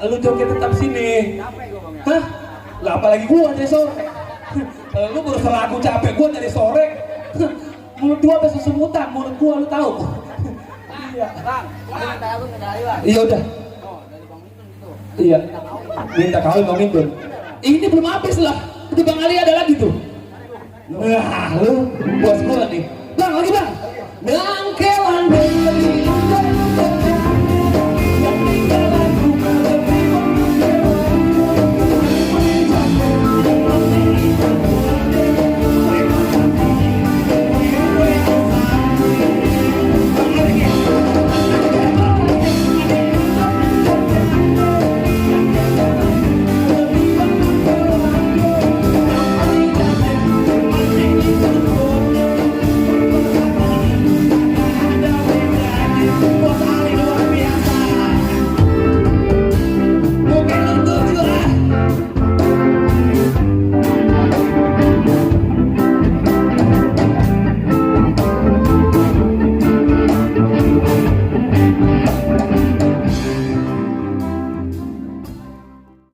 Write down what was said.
Lu joget tetap sini. Capek gua bang ya. Hah? Lah apalagi gua dari sore. Lu baru selaku capek gua dari sore. Mulut gua sampai sesemutan, mulut gua lu tahu. Iya. Bang, minta aku ngedali bang. Iya udah. Oh, dari Bang Mintun gitu. Iya. Minta kawin Bang Mintun. Ini belum habis lah. Itu Bang Ali ada lagi tuh. Nah, lu bos gua nih. Bang, lagi bang. Nangkelan